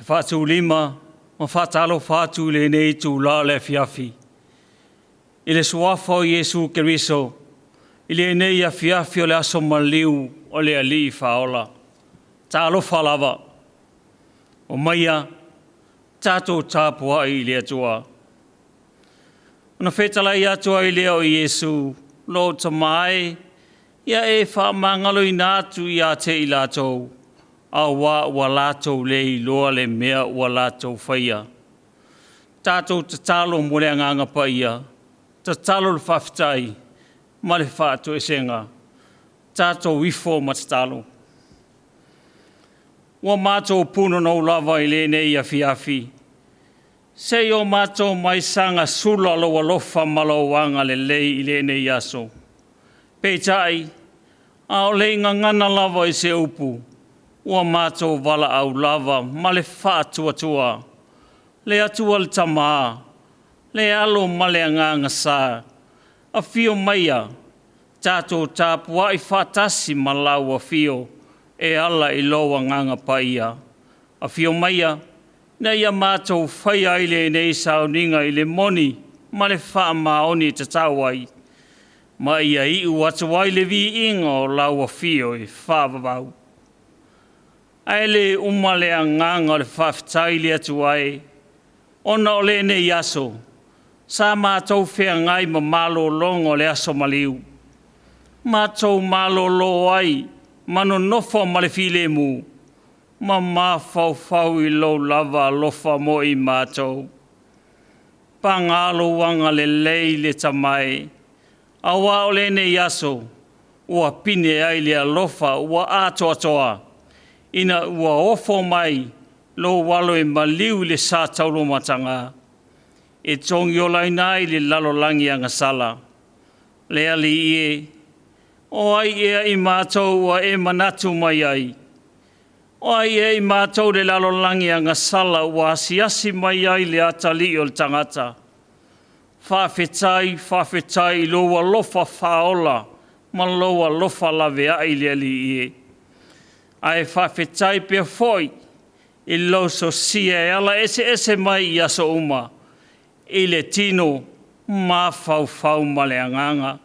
Faatulima ma faatalofa atu i lenei itula o le afiafi i le suafa o Iesu Keriso i lenei afiafi o le aso maliu o le Alii Faaola. Talofa lava, omaia tatou tapuai i le Atua. Ona fetalai atu ai lea o Iesu, “Lou Tama e, ia e faamagaloina atu ia te i latou, auā ua latou le iloa le mea ua latou faia.” Tatou tatalo mo le Agaga Paia, tatalo le faafetai ma le faatoesega. Tatou ifo ma tatalo. Ua matou punonou lava i lenei afiafi, se i o matou maisaga sula lou alofa ma lou agalelei i lenei aso. Peitai, a o le i gagana lava i se upu, ua matou valaau lava ma le faatuatua, le Atua le Tama, le Alo ma le Agaga Sa, afio maia tatou tapuai faatasi ma lau afio e ala i lou Agaga Paia. Afio maia ina ia matou faia ai lenei sauniga i le moni ma le faamaoni e tatau ai, ma ia iu atu ai le viiga o lau afio e faavavau. Ae le uma le agaga o le faafetai i le Atua e, ona o lenei aso sa matou feagai ma malologa o le aso maliu, matou malolo ai ma nonofo ma le filemu ma mafaufau i lou lava alofa mo i matou. Paga lou agalelei le Tama e, auā o lenei aso ua pine ai le alofa ua atoatoa, ina ua ofo mai lou Alo e maliu i le sa tauluamataga, e togiolaina ai le lalolagi agasala. Le Alii e, o ai ea i matou ua e manatu mai ai? O ai ea i matou le lalolagi agasala ua asiasi mai ai le atalii o le tagata? Faafetai, faafetai i lou alofa faaola ma lou alofa laveai le Alii e. Ae faafetai pea foi i lou sosia e ala eseese mai i aso uma, i le tino, mafaufau ma le agaga.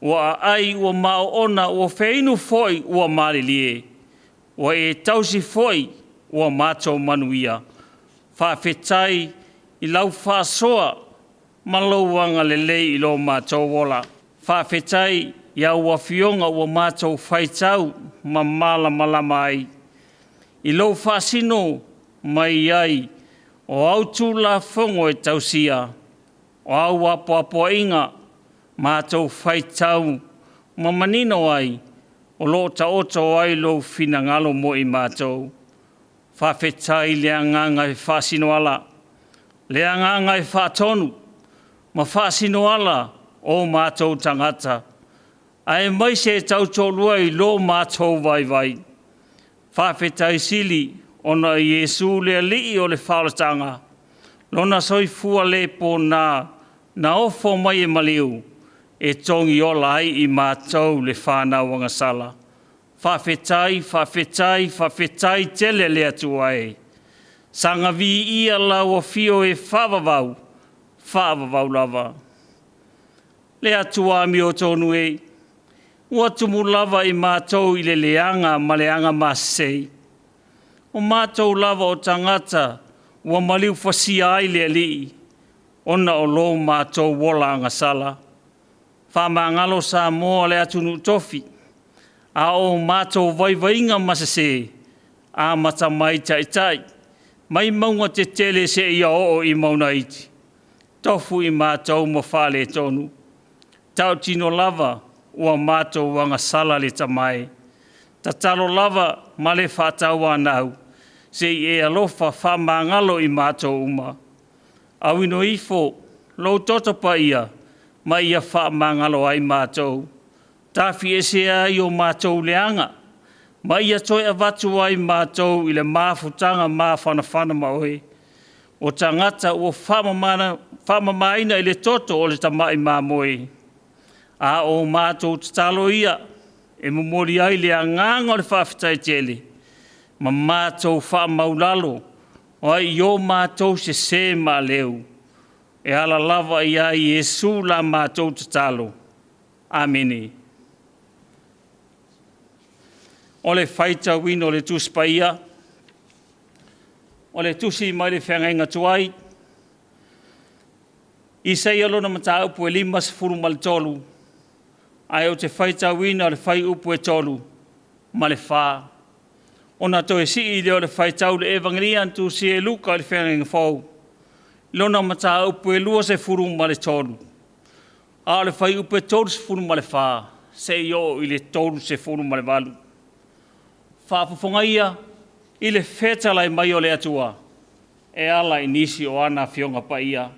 Ua aai, ua maoona, ua feinu foi, ua malilie, ua e tausi foi ua matou manuia. Faafetai i lau faasoa ma lou agalelei i lo matou ola. Faafetai i au afioga ua matou faitau ma malamalama ai i lou faasino mai ai o au Tulafono e tausia, o au apoapoaiga matou faitau ma manino ai, o lo o taoto ai lou finagalo mo i matou. Faafetai i le agaga e faasinoala, le agaga e faatonu ma faasinoala o matou tagata, aemaise e tautoalua i lo matou vaivai. Faafetai sili ona o Iesu le Alii o le faaolataga, lona soifua le pona na ofo mai e maliu e togiola ai i matou le fanau agasala. Faafetai, faafetai, faafetai tele le Atua e. Saga viia lau afio e faavavau, faavavau lava. Le Atua amiotonu e, ua tumu lava i matou i le leaga ma le agamasese. O matou lava o tagata ua maliufasia ai le Alii, ona o lo matou ola agasala. Faamagalo Samoa le atunuu tofi, a o matou vaivaiga ma sese, amata mai taitai, mai mauga tetele seia oo i mauga iti, tofu i matou ma faaletonu. Tautino lava ua matou agasala le Tama e, tatalo lava ma le faatauanau, se i e alofa faamagalo i matou uma. Auina ifo lou toto paia ma ia faamagalo ai matou, tafiesea ai o matou leaga, ma ia toe avatu ai matou i le mafutaga mafanafana ma oe, o tagata ua faamamaina i le toto o le tamai mamoe. A o matou tatalo ia e momoli ai le agaga o le faafetai tele ma matou faamaualalo. O ai i o mātou sesē maaleu, e ala lava ia Iesu la mātou tatalo. Amene. O le faitauina o le Tusi Paia, o le tusi mai le feagaiga tuai, Isaia lona mataupu e 53, ae ou te faitauina le fuaiupu e 3 ma le 4. Ona toe sii lea o le faitau i le Evagelia na tusia e Luka i le Feagaiga Fou, lona mataupu e 23, a o le fuaiupu e 34 seia oo i le 38. Faafofoga ia i le fetalai mai o le Atua e ala i nisi o ana Afioga Paia.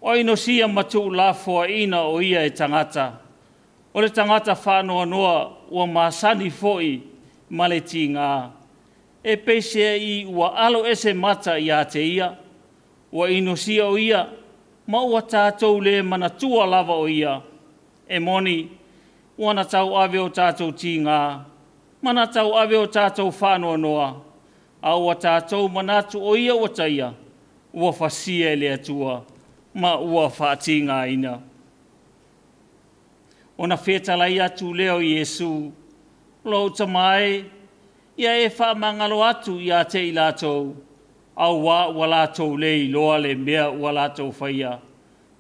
O inosia ma tuulafoaiina o ia e tagata, o le tagata faanoanoa ua masani foi ma le tiga, e peiseai ua aloesemata ia te ia, ua inosia o ia, ma ua tatou le manatua lava o ia. E moni, ua na tauave o tatou tiga, ma na tauave o tatou faanoanoa, a ua tatou manatu o ia ua taia, ua fasia e le Atua, ma ua faatigaina. Ona fetalai atu lea o Iesu, “Lou Tama e, ia e faamagalo atu ia te i latou, auā ua latou le iloa le mea ua latou faia.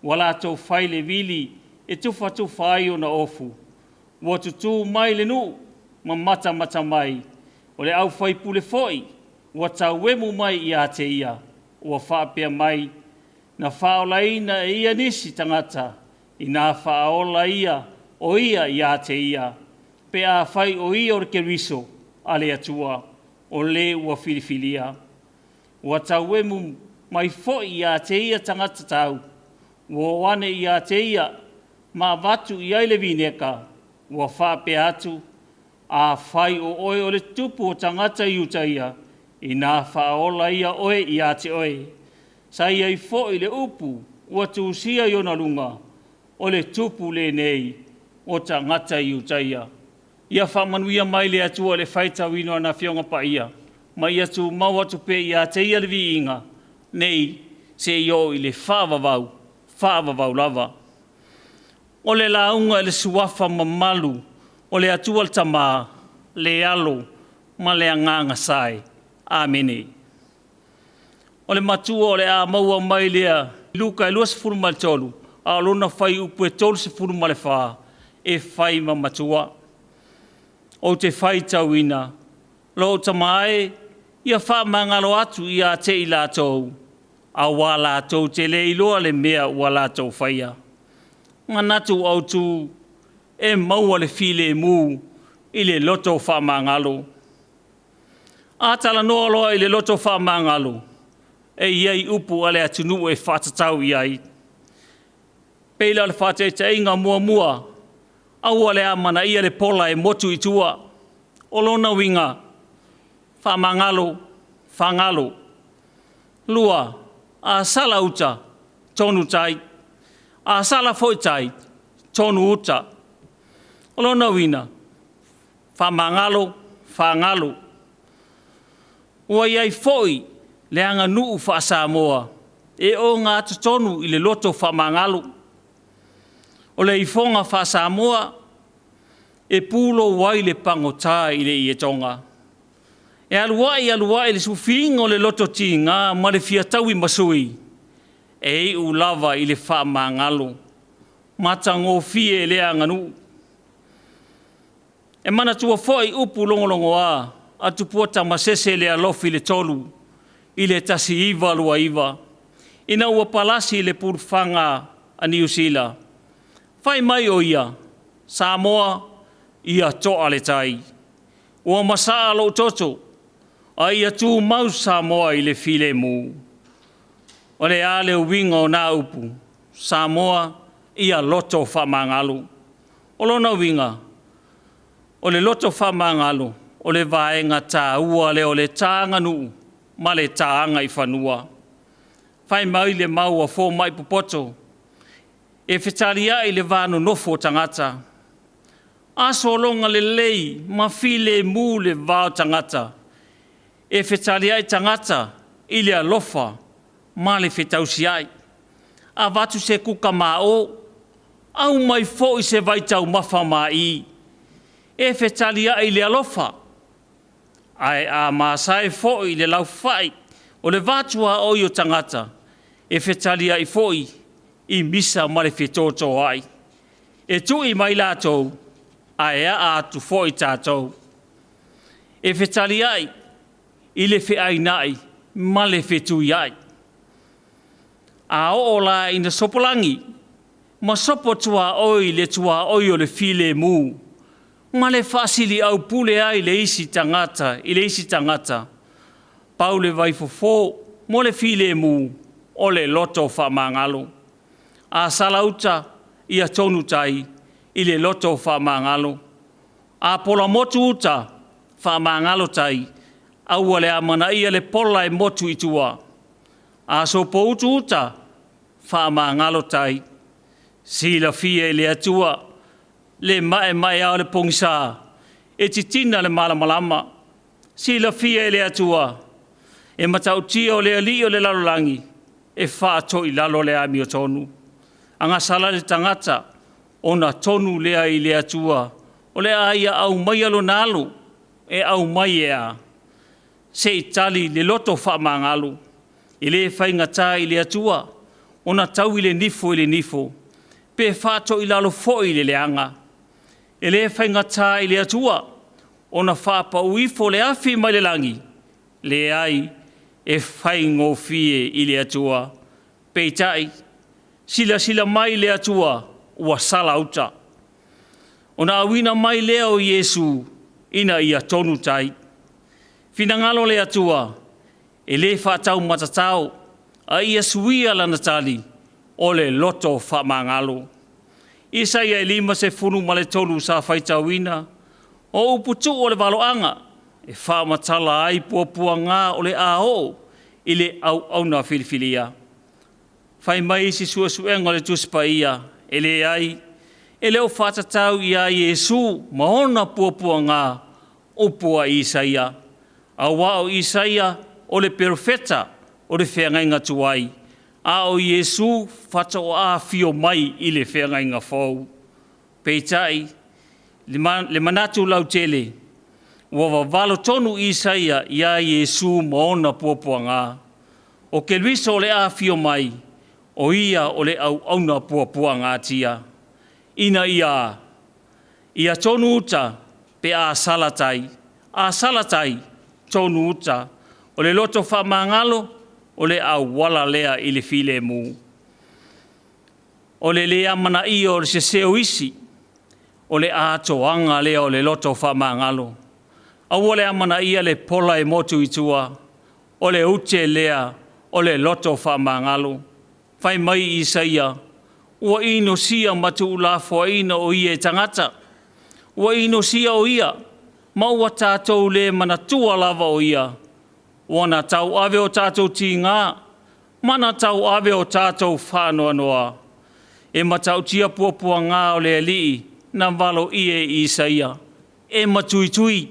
Ua latou fai le vili e tufatufa ai ona ofu, ua tutu mai le nuu ma matamata mai, o le aufaipule foi ua tauemu mai ia te ia, ua faapea mai, ‘Na faaolaina e ia nisi tagata, ina faaola ia o ia ia te ia, pe afai o ia o le Keriso a le Atua, o le ua filifilia.’ Ua tauemu mai foi ia te ia tagata tau, ua o ane ia te ia ma avatu i ai le vineka, ua faapea atu, ‘Afai o oe o le tupu o tagata Iutaia, ina faaola ia oe ia te oe.’ Sa i ai foi le upu ua tusia i ona luga, ‘O le tupu lenei o tagata Iutaia.’ Ia faamanuia mai le Atua i le faitauina o Lana Afioga Paia, ma ia tumau atu pea ia te Ia le viiga, nei seia oo i le faavavau, faavavau lava. O le lauga i le suafa mamalu o le Atua le Tama, le Alo ma le Agaga Sa. Amene. O le matua o le a maua mai lea Luka e 23, a o lona fuaiupu e 34, e fai ma matua. Ou te faitauina, lou Tama e, ia faamagalo atu ia te i latou, auā latou te le iloa le mea ua latou faia. Manatu autu, e maua le filemu i le loto faamagalo. A talanoa loa i le loto faamagalo, e i ai upu a le atunuu e faatatau i ai. Pei la o le faataitaiga muamua, aua le amanaia le pola e motu i tua. O lona uiga, faamagalo, fagalo. Lua, a sala uta, tonu tai. A sala foi tai, tonu uta. O lona uiga, faamagalo, fagalo. Ua i ai foi le aganuu faa-Samoa e ogatotonu i le loto faamagalo. O le ifoga faa-Samoa, e pulou ai le pagota i le ietoga. E alu ai alu ai le sufiina o le loto tiga ma le fia tauimasui, e iu lava i le faamagalo. Matagofie lea aganuu. E manatua foi upu logologoa a Tupua Tamasese Lealofi i le Tolu i le 1929, ina ua palasi le pulufaga a Niu Sila, fai mai o ia, “Samoa, ia toa le tai, ua masaa lou toto, a ia tumau Samoa i le filemu.” O le a le uiga o na upu? Samoa, ia loto faamagalo. O lona uiga, o le loto faamagalo, o le vaega taua lea o le ta aganuu ma le ta agaifanua. Fai mai le mau a fomai popoto, e fetaliai le va nonofo o tagata. A sologa lelei ma filemu le va o tagata, E fetaliai tagata i le alofa ma le fetausiai. Avatu se kuka mao, aumai foi se vaitaumafa ma'i. E fetaliai i le alofa, ae a masae foi i le laufai o le vatuaoi o tagata, e fetaliai foi i misa ma le fetotoai. E tui mai latou, ae aa atu foi tatou. E fetaliai i le feainai ma le fetuiai. A oo la ina sopolagi ma sopo tuaoi le tuaoi o le filemu, ma le faasiliaupule ai le isi tagata i le isi tagata, pau le vaifofo mo le filemu, o le loto faamagalo. A sala uta, ia tonu tai i le loto faamagalo. A pola motu uta, faamagalo tai, aua le amanaia le pola e motu i tua. A sopoutu uta, faamagalo tai. Silafia e le Atua le maemaea o le pogisa, e titina le malamalama. Silafia e le Atua e matautia o le alii o le lalolagi, e faatoilalo le amiotonu. Agasala le tagata ona tonu lea i le Atua, o le a ia aumaia lona alo, e aumai e a? Se i tali le loto faamagalo. E le faigata i le Atua ona taui le nifo i le nifo, pe faatoilalo foi i le leaga. E le faigata i le Atua ona faapau ifo le afi mai le lagi, leai, e faigofie i le Atua. Peitai, silasila mai le Atua ua sala uta, ona auina mai lea o Iesu ina ia tonu tai. Finagalo le Atua, e le faataumatatao, a ia suia lana tali, o le loto faamagalo. Isaia e 53 sa faitauina, o upu tuu o le valoaga, e faamatala ai puapuaga o le a oo i le auauna filifilia. Fai mai isi suesuega o le Tusi Paia, e leai, e le o faatatau ia Iesu ma ona puapuaga upu a Isaia, aua o Isaia o le perofeta o le feagaiga tuai, a o Iesu faatoa afio mai i le feagaiga fou. Peitai, le manatu lautele, ua vavalo tonu Isaia ia Iesu ma ona puapuaga. O Keriso o le a afio mai, o ia o le auauna puapuagatia, ina ia ia tonu uta pe a sala tai, a sala tai, tonu uta. O le loto faamagalo, o le auala lea i le filemu. O le le amanaia o le sese o isi, o le atoaga lea o le loto faamagalo. Aua le amanaia le pola e motu i tua, o le ute lea o le loto faamagalo. Fai mai Isaia, ua inosia ma tuulafoaiina o ia e tagata, ua inosia o ia, ma ua tatou le manatua lava o ia. Ua na tauave o tatou tiga, ma na tauave o tatou faanoanoa. E matautia puapuaga o le Alii na valoia e Isaia, e matuitui.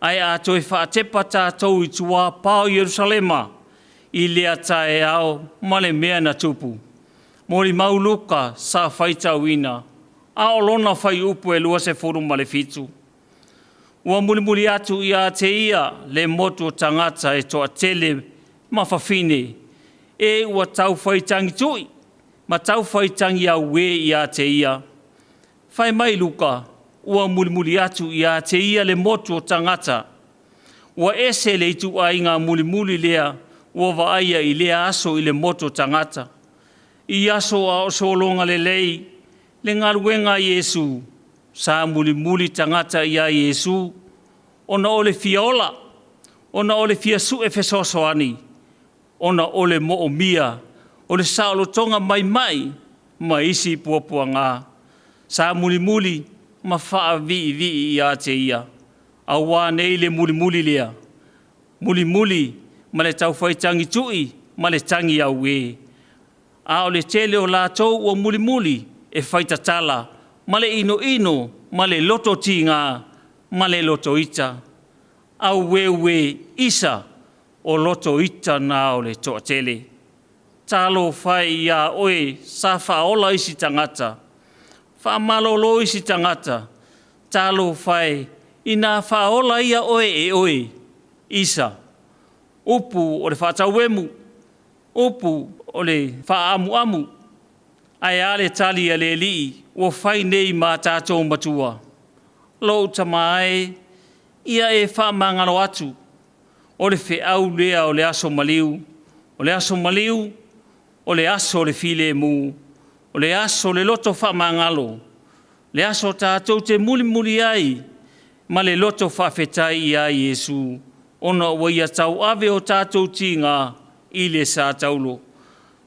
Ae a toe faatepa tatou i tuapao o Ierusalema i lea taeao ma le mea na tupu. Molimau Luka sa faitauina, a o lona fuaiupu e 27. Ua mulimuli atu ia te ia le motu o tagata e toatele ma fafine, e ua taufaitagitui ma taufaitagiauē ia te ia. Fai mai Luka, ua mulimuli atu ia te ia le motu o tagata. Ua ese le ituaiga mulimuli lea ua vaaia i lea aso i le motu o tagata. I aso a o sologa lelei le galuega a Iesu, sa mulimuli tagata ia Iesu ona o le fia ola, ona o le fia sue fesoasoani, ona o le moomia o le saolotoga maimai ma isi puapuaga. Sa mulimuli ma faaviivii ia te ia, auā nei le mulimuli lea, mulimuli ma le taufaitagitui ma le tagiauē. A o le tele o latou ua mulimuli e faitatala ma le inoino ma le loto tiga ma le loto ita. Auēuē isa o loto ita na o le toatele. Talofa e iā oe sa faaola isi tagata, faamalolo isi tagata, talofa e, ina faaola ia oe e oe, isa, upu o le faatauemu, upu o le faaamuamu. Ae a le tali a le Alii ua fai nei ma tatou matua? Lou tama e, ia e faamagalo atu, o le feau lea o le aso maliu. O le aso maliu, o le aso o le filemu, o le aso o le loto faamagalo, le aso tatou te mulimuli ai ma le loto faafetai ia Iesu, ona ua ia tauave o tatou tiga i le sa taulo,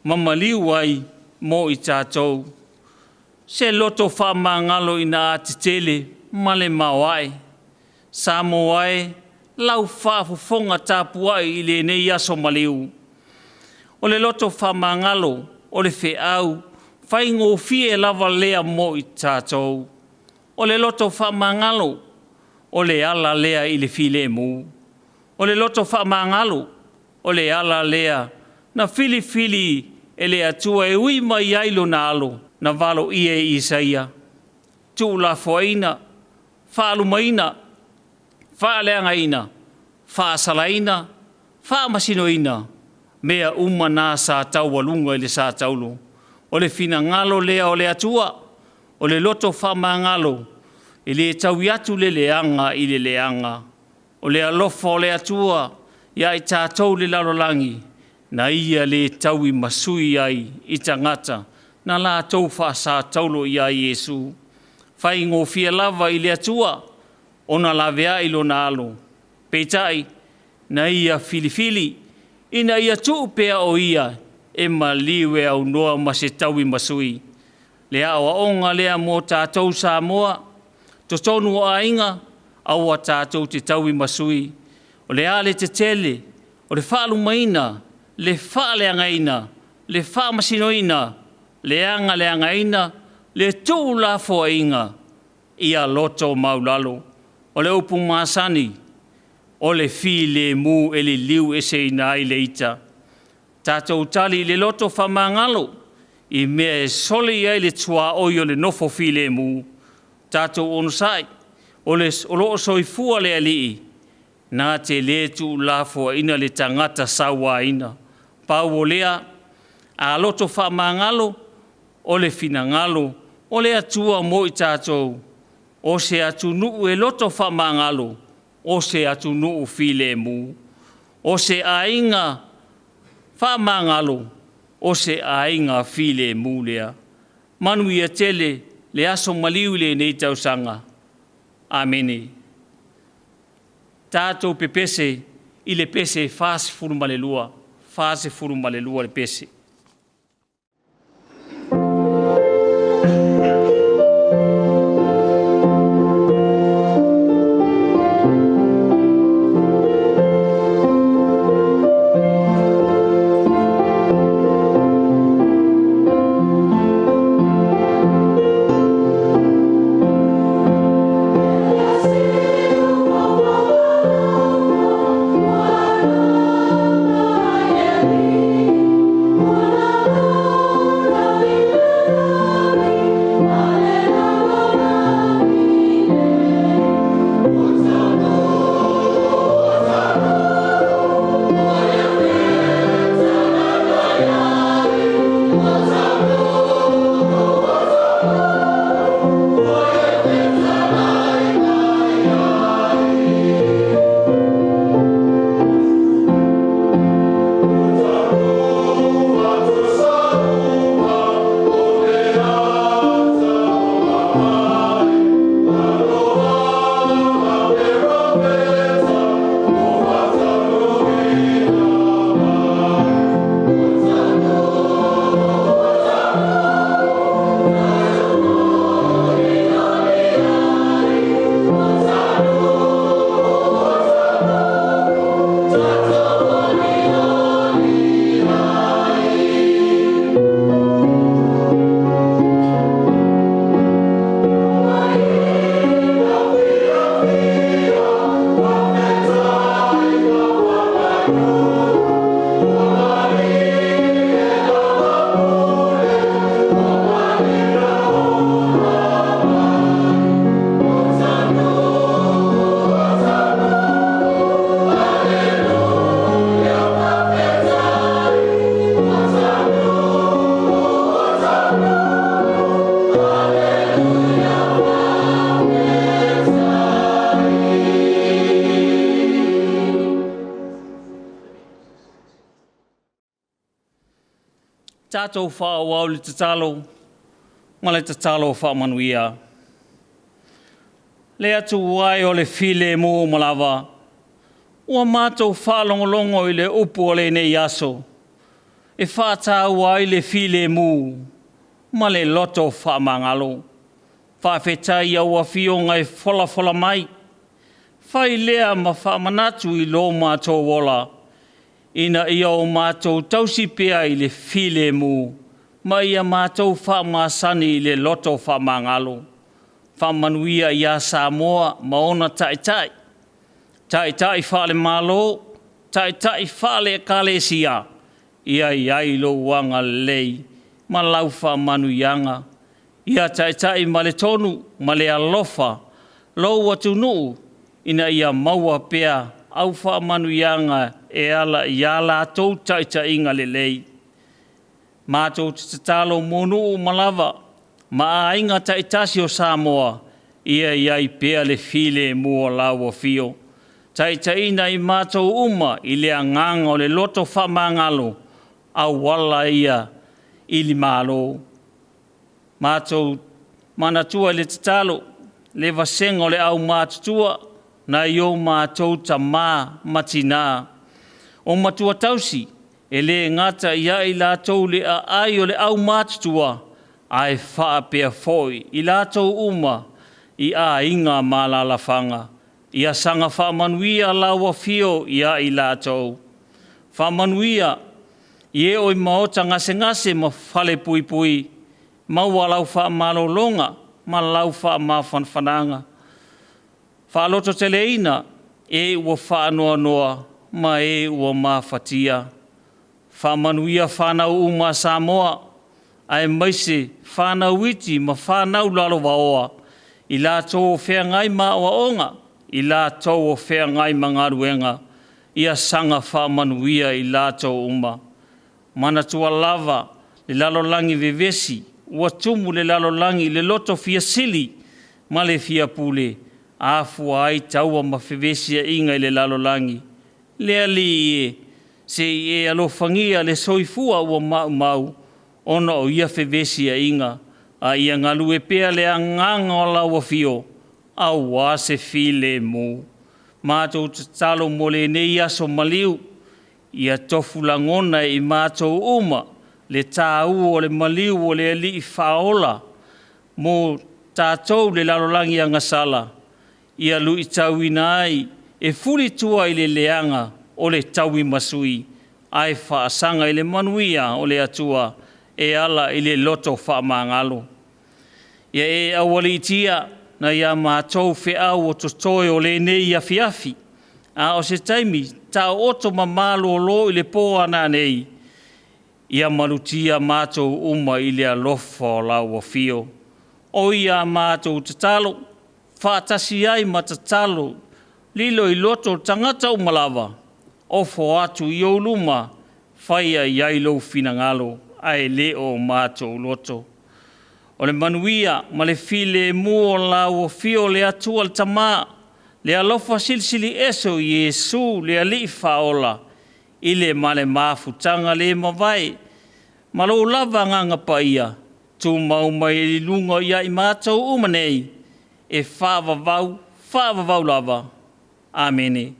ma maliu ai mo i tatou. Se loto faamagalo ina a tetele ma le maoae. Samoa e, lau faafofoga tapuai i lenei aso maliu. O le loto faamagalo, o le feau, faigofie lava lea mo i tatou. O le loto faamagalo, o le ala lea i le filemu. O le loto faamagalo, o le ala lea na filifili e le Atua e ui mai ai lona alo, na valoia e Isaia, tuulafoaiina, faalumaina, faaleagaina, faasalaina, faamasinoina, mea uma na sa taualuga i le sa taulo. O le finagalo lea o le Atua, o le loto faamagalo, e le taui atu le leaga i le leaga. O le alofa o le Atua ia i tatou le lalolagi, na ia le taui ma sui ai i tagata na latou faasataulo ia Iesu. Faigofie lava i le Atua ona laveai lona alo, peitai na ia filifili ina ia tuu pea o ia e maliu e aunoa ma se taui ma sui. Le aoaoga lea mo tatou Samoa, totonu o aiga, aua tatou te taui ma sui. O le a le tetele, o le faalumaina, le faaleagaina, le faamasinoina, le agaleagaina, le tuulafoaiina, ia loto maulalo. O le upu masani, o le filemu e liliu eseina ai le ita. Tatou tali i le loto faamagalo, i mea e soli ai le tuaoi o le nofo filemu, tatou onosai, o lo o soifua le Alii, na te le tuulafoaiina le tagata sauaina. Pau o lea, a loto faamagalo, o le finagalo o le Atua mo i tatou, o se atunuu e loto faamagalo, o se atunuu filemu, o se aiga faamagalo, o se aiga filemu lea. Manuia tele le aso maliu i lenei tausaga. Amene. Tatou pepese i le pese 42, 42 le pese. Ia Tatou faaauau le tatalo ma le tatalo faamanuia. Le Atua e o le filemu uma lava, ua matou faalogologo i le upu o lenei aso, e faataua ai le filemu ma le loto faamagalo. Faafetai i au Afioga e folafola mai, fai lea ma faamanatu i lo matou ola, ina ia o matou tausi pea i le filemu, ma ia matou faamasani i le loto faamagalo. Faamanuia ia Samoa ma ona taitai, taitai faale-Malo, taitai faale-Ekalesia, ia i ai lou agalelei ma lau faamanuiaga. Ia taitai ma le tonu ma le alofa lou atunuu ina ia maua pea au faamanuiaga e ala ia latou taitaiga lelei. Matou te tatalo mo nuu uma lava ma aiga taitasi o Samoa, ia i ai pea le filemu o lau afio, taitaiina i matou uma i le agaga o le loto faamagalo, auala ia i le Malo. Matou manatua i le tatalo le vasega o le aumatutua, nai o matou tama ma tina, o matua tausi, e le gata ia i latou le aai o le aumatutua, ae faapea foi i latou uma i aiga ma alaalafaga. Ia saga faamanuia lau afio ia i latou. Faamanuia i e o i maota gasegase ma falepuipui, maua lau faamalologa ma lau faamafanafanaga. Faalototeleina e ua faanoanoa ma e ua mafatia. Faamanuia fanau uma a Samoa, aemaise fanau iti ma fanau lalovaoa, i latou o feagai ma aoaoga, i latou o feagai ma galuega, ia saga faamanuia i latou uma. Manatua lava le lalolagi vevesi, ua tumu le lalolagi i le loto fia sili ma le fia pule, afua ai taua ma fevesiaiga i le lalolagi. Le Alii e, se i e alofagia le soifua ua maumau ona o ia fevesiaiga, a ia galue pea le agaga o lau afio aua se filemu. Matou tatalo mo lenei aso maliu, ia tofu lagona e i matou uma le tāua o le maliu o le Alii Faaola mo tatou le lalolagi agasala, ia luitauina ai e fulitua i le leaga o le tauimasui, ae faasaga i le manuia o le Atua e ala i le loto faamagalo. Ia e aualiitia nai a matou feau o totoe o lenei afiafi, a o se taimi taooto ma malolo i le po a nanei, ia malutia matou uma i le alofa o lau afio. O ia a matou tatalo, faatasi ai ma tatalo, lilo i loto o tagata uma lava, ofo atu i ou luma, faia i ai lou finagalo, ae le o matou loto. O le manuia ma le filemu o lau afio le Atua le Tama, le alofa silisili ese o Iesu le Alii Faaola, i le ma le mafutaga le mavae, ma lou lava Agaga Paia, tumau mai i luga ia i matou uma nei, e faavavau, faavavau lava. Amene.